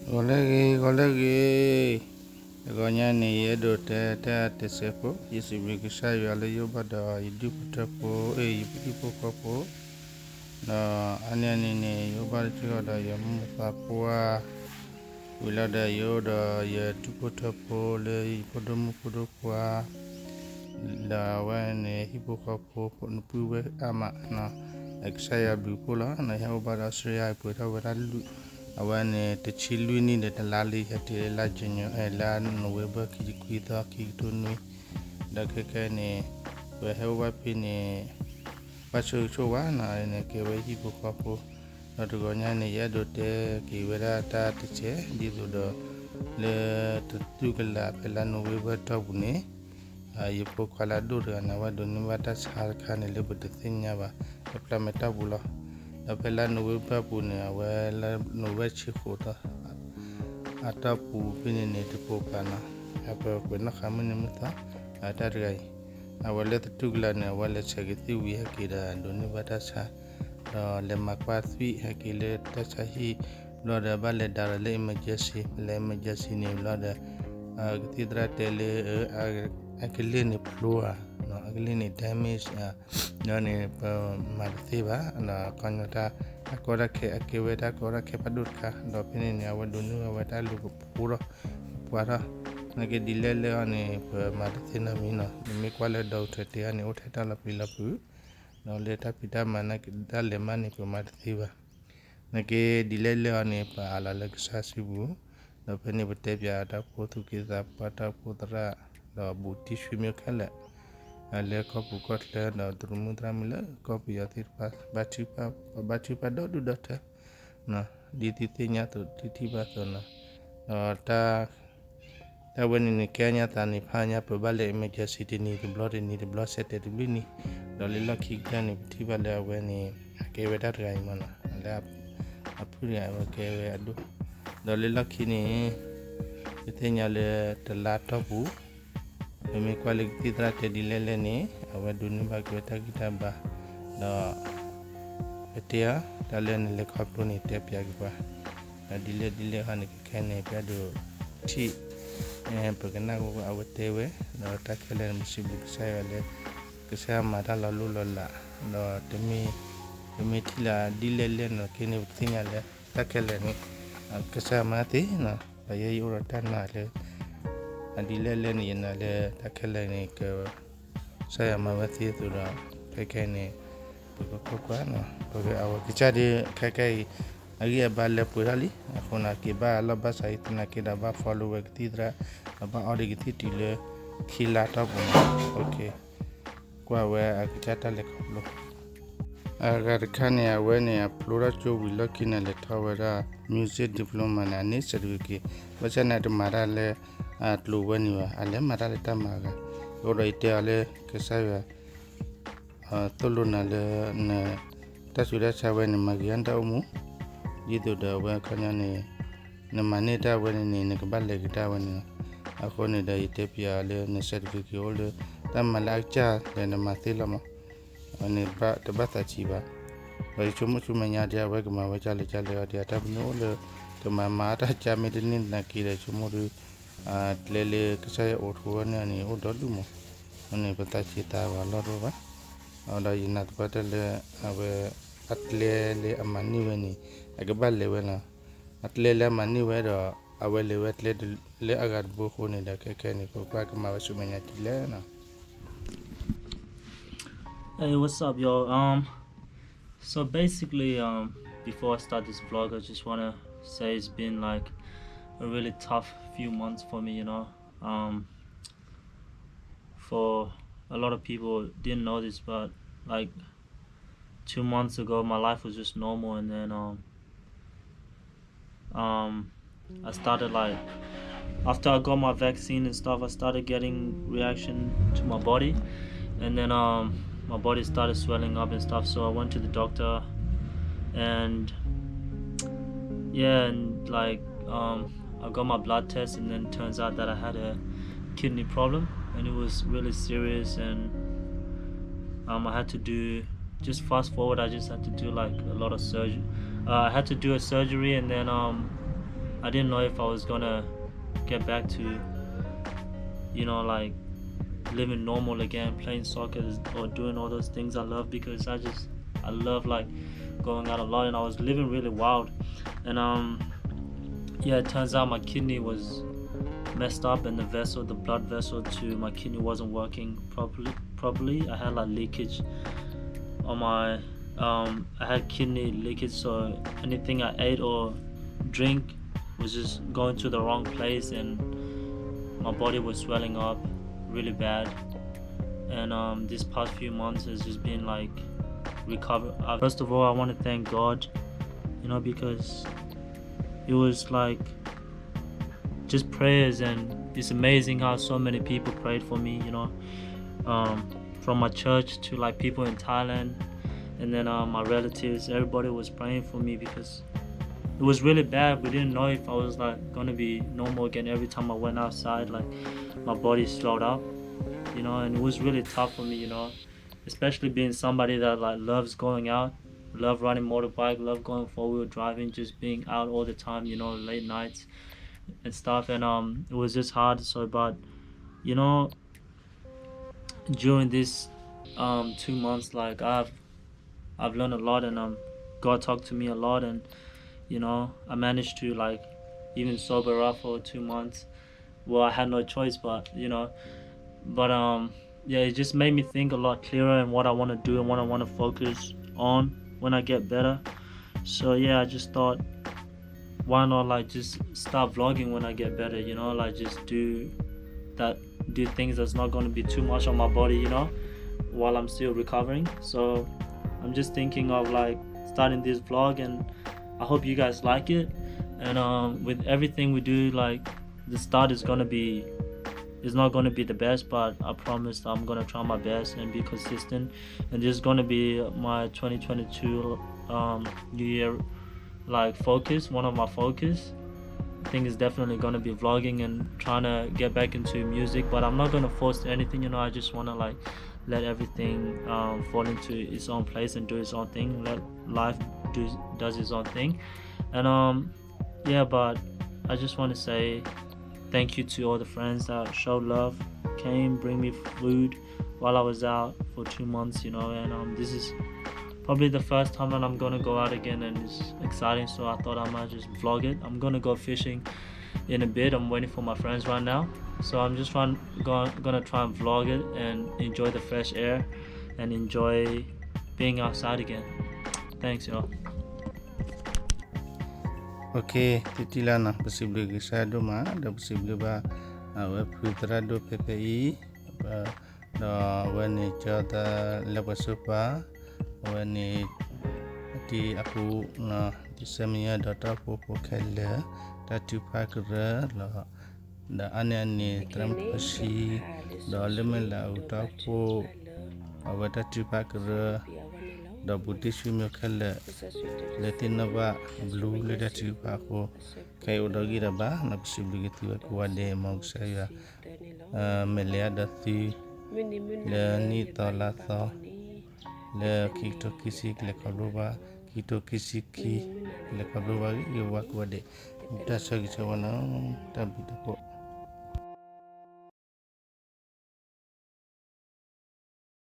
ဂီၤလၢအဂ့ၤ, ဂီၤလၢအဂ့ၤ, တဂီၤညါန့ၣ် ယအဲၣ်ဒိးတဲတၢ်တစဲးဖိ, ယစံးဘျုးကစၢ်ယွၤလၢယအိၣ်ဘၣ်ဒီးယဒူၣ်ဖိထၢဖိ, အ့ၣ် ယဟံၣ်ဖိဃီဖိ, ဒီးအါန့ၢ်အန့ၣ်န့ၣ် ယအိၣ်ဘၣ်စ့ၢ်ကီးဒီးယမိၢ်သးပှၢ်, ဝံၤလီၤဒီးယအိၣ်ဒီးယဒူၣ်ဖိထၢဖိလၢယဟံၣ်ဖိဒိၣ်မုၣ်ဖိဒိၣ်ခွါ ဒီးအဝဲန့ၣ် ဟံၣ်ဖိဃီဖိ နပုၢ်ဝဲၢ်အါမး, ကစၢ်ယွၤဘျုးဖှိၣ်လီၤ. နဟဲအိၣ်ဘၣ်ဒီးအီစထြ့လယါ ပှဲၤထီၣ်ဝဲဒၣ်လွံၢ်, အဝဲန့ၣ် တဆံလွံၢ်နံၣ်ဒီးတလါလံ ဟဲတုၤလၢလါ January လါ November ခံဆံခွံသီ ခံကထိနွံ, ဒီးခဲကနံၣ်န့ၣ် ပဟဲအိၣ်ဘၣ်ဖဲန့ၣ် ဘၣ်ဆိၣ်ဂ့ၤဆိၣ်ဝါနီၤ, န့ၣ်ကဲဝဲဟံၣ်ဖိဃီဖိ, ဒီးတဂီၤညါန့ၣ် ယအဲၣ်ဒိးတဲက့ၤဝဲဒၣ်တၢ်တစဲး ဒ်သိးဒီး လၢတတူၢ်ကလာ်ဖဲလါ November အတီၢ်ပူၤန့ၣ် ယဖိခွါလၢအဒိၣ်တဂၤန့ၣ် အဝဲဒိးန့ၢ်ဘၣ်တၢ်ဆါတခါန့ၣ် လၢပတသ့ၣ်ညါဘၣ် တဖျါမဲာ်တီၢ်ပူၤလီၤ. ဒီးဖဲလါ November ပူၤန့ၣ် အဝဲလါ November ဆံဃိးသီ အတီၢ်ပူၤဖဲန့ၣ်န့ၣ် တပိာ်ပာ်နီၤ, အပပှဲၤနီၣ်ဃာ်မုၢ်နံၤမုၢ်သီ, တၢ်တဂၤအံၤ အဝဲလၢတတူၢ်ကလာ်န့ၣ် အဝဲလဲၤဆဲးကသံၣ်ဝံၤဟဲက့ၤဒီး ဒိးန့ၢ်ဘၣ်တၢ်ဆါ, ဒီးလဲၤမၤကွၢ်သွံၣ်ဟဲက့ၤလၢတၢ်ဆါဟံၣ်, ဘျီဒီးဘၣ်လဲၤဒါဒီးလၢ emergency, ပလဲၤ emergency န့ၣ် ဘျီဒီး ကသံၣ်သရၣ်တဲလၢ အကလ့ၢ်န့ၣ်ဖျိဧါ, အကလ့ၢ်န့ၣ် damage ဧါ, ဒီးန့ၣ် ပမၤတသ့ဘၣ်, ဒီးခီညီတၢ် တၢ်ကီတၢ်ခဲ အကဲဝဲတၢ်ကီတၢ်ခဲဖးဒိၣ်တခါ, ဒီးဖဲန့ၣ်န့ၣ် အဝဲဒိးန့ၢ်ဝဲတၢ်လူၤကဖိထီၣ် ပှၤထီၣ်, နာ်က့ဒ်လဲၣ်လဲၣ်အီၤန့ၣ် ပမၤတသ့နီတမံၤနီၤ, နမ့ၢ်ကွၢ်လၢ doctor တဲအီၤန့ၣ် အိၣ်ထဲတၢ်လီၤပျံၤလီၤဖုး, ဒီးလၢတၢ်ဖံးတၢ်မၤနာ်က့ဒၣ်လဲာ်မးန့ၣ် ပမၤတသ့ဘၣ်. နာ်က့ဒ်လဲၣ်လဲၣ်အီၤန့ၣ် ပအးလီၤလၢကစၢ်စုပူၤ, ဒီးဖဲန့ၣ်ပတဲပၠးတၢ်ဖိသူၣ်က့သးပှၢ် တၢ်အိၣ်ဖှိၣ်သရၣ်, ဒီးဘူးတံၢ်ဆွံမ့ၢ်ခဲလၢာ် လၢကီၢ်ပူၤကီၢ်ချၢ ဒီးသရၣ်မုၣ်သရၣ်မုၣ်လၢကီၢ်ပယီၤသ့ၣ်တဖၣ် ဘၣ်ထုကဖၣ်ဒီဒူၣ်ဒီထၢ ဒ်သုသ့ၣ်ညါသိးသုထံၣ်ဘၣ်သိးနီၤ, ဒီးတၢ် တၢ်ဝဲန့ၣ်န့ၣ် ကဲညါသးန့ၣ် ဖးညါပဘၣ်လဲၤ emergency တနံၤတဘျီတနံၤတဘျီ ဆဲးတဲာ်တဘျုးနံၤ, ဒီးလၢလီၢ်ခံကတၢၢ်န့ၣ် ပထံၣ်ဘၣ်လၢအဝဲန့ၣ် အကဲဝဲဒၣ်တဂၤအံၤမးနီၤ, လၢအဖုၣ်တဂၤအဝဲကဲဝဲအဒိၣ်, ဒီးလၢလီၢ်ခံန့ၣ် ပသ့ၣ်ညါလၢတလါတီၢ်ပူၤ ပမ့ၢ်ကွၢ်လၢကသံၣ်သရၣ်တဲဒ်လဲၣ်လဲၣ်န့ၣ် အဝဲဒိးန့ၢ်ဘၣ်က့ၤဝဲတၢ်ဂံၢ်တၢ်ဘါ, ဒီး ပတဲအီၤ တၢ်လၢနလဲၤခီဖျိန့ၣ် တဲပၠးက့ၤပှၤ, ဒီးဒ်လဲၣ်ဒ်လဲၣ်ဟီန့ၣ် ခဲခဲန့ၣ် ပအဲၣ်ဒိးထံၣ် ပကနၣ်ဝဲအဝဲတဲဝဲ, ဒီးတၢ်ခဲလၢာ်န့ၣ် ပစံးဘျုးကစၢ်ယွၤလၢ ကစၢ်ယွၤမၤတၢ်လီၤလိၢ်လီၤလး, ဒီးတမ့ၢ် ပမ့ၢ်ထံၣ်လၢဒ်လဲၣ်လဲၣ်န့ၣ် က့န့ၣ် ပသ့ၣ်ညါလၢတၢ်ခဲလၢာ်န့ၣ် ကစၢ်ယွၤမၤသ့နီၤ, ဒီးယဲယအိၣ်ဒီးတၢ်နာ်လၢ ဒ်လဲၣ်လဲၣ်န့ၣ် ယနာ်လၢတၢ်ခဲလၢာ်န့ၣ် က ကစၢ်ယွၤမၤဝဲသ့အသိးဒီး ခဲခဲအံၤန့ၣ် ပကကွၢ်ကွၢ်နီၤ, ပက အဝဲကစၢ်ဒုး ခဲခဲအံၤ အဂံၢ်အဘါလၢပှဲၤထီၣ်လံ, အဃိန့ၣ် က့ၤဘၣ်လီၢ်ဘၣ်စးအံၤသနာ်က့ဒီး ဘၣ် follow ဝဲကသံၣ်သရၣ်, ဒီးဘၣ်အီဒံးကသံၣ်တုၤလၢ ခံလါတီၢ်ပူၤနီၤ, ကွၢ်ဝဲအကစၢ်တၢ်လဲၤခီဖျိ အဂၤတခါန့ၣ် အဝဲန့ၣ် အဖျိထီၣ်ကၠိဝံၤလီၢ်ခံန့ၣ် လဲၤထီၣ်ဝဲဒၣ် music diploma န့ၣ် အန့ၢ် certificate, ဘၣ်ဆၣ်န့ၣ် တမၤတၢ်လၢ အကျိၤဝဲန့ၣ်ဘၣ်, အလဲၤမၤတၢ်လၢတၢ်မၤအဂၤ, အဃိဒီးယတဲအီၤလၢ ကစၢ်ယွၤ သိၣ်လိနၤလၢ န တၢ်ဆူးတၢ်ဆါဝဲန့ၣ် မၤဂ့ၤအတၢ်အိၣ်မူ, ဒ်သိးဒီးအဝဲခီပညီန့ၣ် နမၤန့ၢ်တၢ်ဝဲန့ၣ်န့ၣ် နကဘၣ်လဲၤကဒါဝဲန့ၣ်လီၤ. အဃိန့ၣ်ဒီး ယတဲပၠးအီၤလၢန certificate အိၣ်လၢ တၢ်မၤလၢအကစၢ်ဒီးနမၤသ့လီၤမး, အန့ၣ်တဘၣ်သးဆံးဘၣ်, ဒီးယဆိကမိၣ်ဆူမဲာ်ညါဒီး အဝဲကမၤဝဲကၢ်လၢကၢ်လၢအီၤဒီး အတၢ်ပညိၣ်အိၣ်လၢ ကမၤမၤအတၢ်ကၢ်မ့ၢ်တန့ၢ်သနာ်က့ဒီး ယဆိကမိၣ်ဒီး ကျဲလၢကစၢ်ယွၤအိးထီၣ်ဝဲန့ၣ်န့ၣ် အိၣ်ဒီဒူၣ်မး, အန့ၣ်ပသးဆံးသးဘၣ်လီၢ်တအိၣ်ဘၣ်, ဒီးယနာ်သပှၢ်တၢၢ်လၢ အဝဲ အကျဲလၢအမၤန့ၢ်ဝဲန့ၣ် အကဘၣ်လဲၤဝဲလီၤ. အကျဲလၢအမၤန့ၢ်ဝဲဒီး အဝဲလဲၤဝဲကျဲလၢအဂၤတဘိအဃိန့ၣ်ဒီး ခဲခဲန့ၣ် ပကွၢ်ကမၤဝဲဆူမဲာ်ညါဒ်လဲၣ်နီၤ. Hey, what's up, y'all? Um, so basically, um, before I start this vlog, I just wanna say it's been like a really tough few months for me, you know. Um, for a lot of people didn't know this, but like two months ago, my life was just normal, and then um, um, I started like after I got my vaccine and stuff, I started getting reaction to my body, and then um, my body started swelling up and stuff. So I went to the doctor, and yeah, and like um, I got my blood test, and then turns out that I had a kidney problem, and it was really serious, and um, I had to do just fast forward, I just had to do like a lot of surgery. Uh, I had to do a surgery, and then um, I didn't know if I was gonna get back to, you know, like, living normal again, playing soccer or doing all those things I love, because I just, I love, like, going out a lot, and I was living really wild. And, um, yeah, it turns out my kidney was messed up, and the vessel, the blood vessel to my kidney wasn't working properly. Properly. I had, like, leakage on my, um, I had kidney leakage, so anything I ate or drink was just going to the wrong place, and my body was swelling up really bad. And, um, this past few months has just been, like, recover. Uh, first of all, I want to thank God, you know, because it was, like, just prayers, and it's amazing how so many people prayed for me, you know, um, from my church to, like, people in Thailand, and then, uh, my relatives, everybody was praying for me because it was really bad. We didn't know if I was, like, gonna be normal again. Every time I went outside, like, my body swelled up, you know, and it was really tough for me, you know, especially being somebody that, like, loves going out, love riding motorbike, love going four-wheel driving, just being out all the time, you know, late nights and stuff. And, um, it was just hard. So, but, you know, during this, um, two months, like, I've I've learned a lot, and, um, God talked to me a lot, and, you know, I managed to, like, even sober up for two months. Well, I had no choice, but, you know, but, um, yeah, it just made me think a lot clearer and what I want to do and what I want to focus on when I get better. So yeah, I just thought, why not, like, just start vlogging when I get better, you know, like, just do that, do things that's not going to be too much on my body, you know, while I'm still recovering. So I'm just thinking of, like, starting this vlog, and I hope you guys like it. And, um, with everything we do, like, the start is going to be, it's not going to be the best, but I promise I'm going to try my best and be consistent. And this is going to be my twenty twenty-two, um, New Year, like, focus, one of my focus. I think it's definitely going to be vlogging and trying to get back into music, but I'm not going to force anything, you know. I just want to, like, let everything, um, fall into its own place and do its own thing. Let life do, does its own thing. And, um, yeah, but I just want to say thank you to all the friends that showed love, came, bring me food while I was out for two months, you know, and, um, this is probably the first time that I'm gonna go out again, and it's exciting, so I thought I might just vlog it. I'm gonna go fishing in a bit. I'm waiting for my friends right now. So I'm just trying, go, gonna try and vlog it and enjoy the fresh air and enjoy being outside again. Thanks, y'all. Okay, တံတံလါနီၤ, ပစံးဘျုးကစၢ်ဒိၣ်မး, ဒီးပစံးဘျုးဘၣ် အဝဲဖုသရၣ်ဒိၣ်ဖဲဖဲအံၤ, ဒီးအဝဲန့ၣ် ကၠီသးလၢပှဲၤစိပၤ, အဝဲန့ၣ် ဒ်အပူၤ ဒ်စဲမံယါဒီးတၢ်အိၣ်ဖှိၣ်ဖိခဲလၢာ်, တၢ်ထုကဖၣ်ကရၢလီၤ. ဒီးအါန့ၢ်အန့ၣ် သရၣ်မုၣ်ဖီဆံ, ဒီးလၢမ့ၢ်လၢအဂုၤတၢ်အိၣ်ဖှိၣ်, အဝဲတၢ်ထုကဖၣ်ကရၢ, ဒီးဘူးတံၢ်ဆူမ့ၢ်ခဲလၢာ် လၢသ့ၣ်နီၣ်ဘၣ်ဘျုးလၢတၢ်ထုကဖၣ်အဃိ, ခဲအံၤအိၣ်ဒီးဂ့ၤဒီးဘၣ်, ပစံးဘျုးက့ၤသုဝဲကိးဂၤဒဲး, မ်ကစၢ်ယွၤ မဲာ်လဲၤအါဒီးသု လၢနံၣ်သီလါသီ လၢခံကထိခံဆံ ကလဲၤခီဖျိဘၣ်, ခံကထိခံဆံခံ ကလဲၤခီဖျိဘၣ်ဂ့ၤဂ့ၤဝါကိးဂၤဒဲး, တၢ်ဆၢဂ့ၤဆၢဝါနီၤ, တၢ်ဘျုးတၢ်ဖှိၣ်.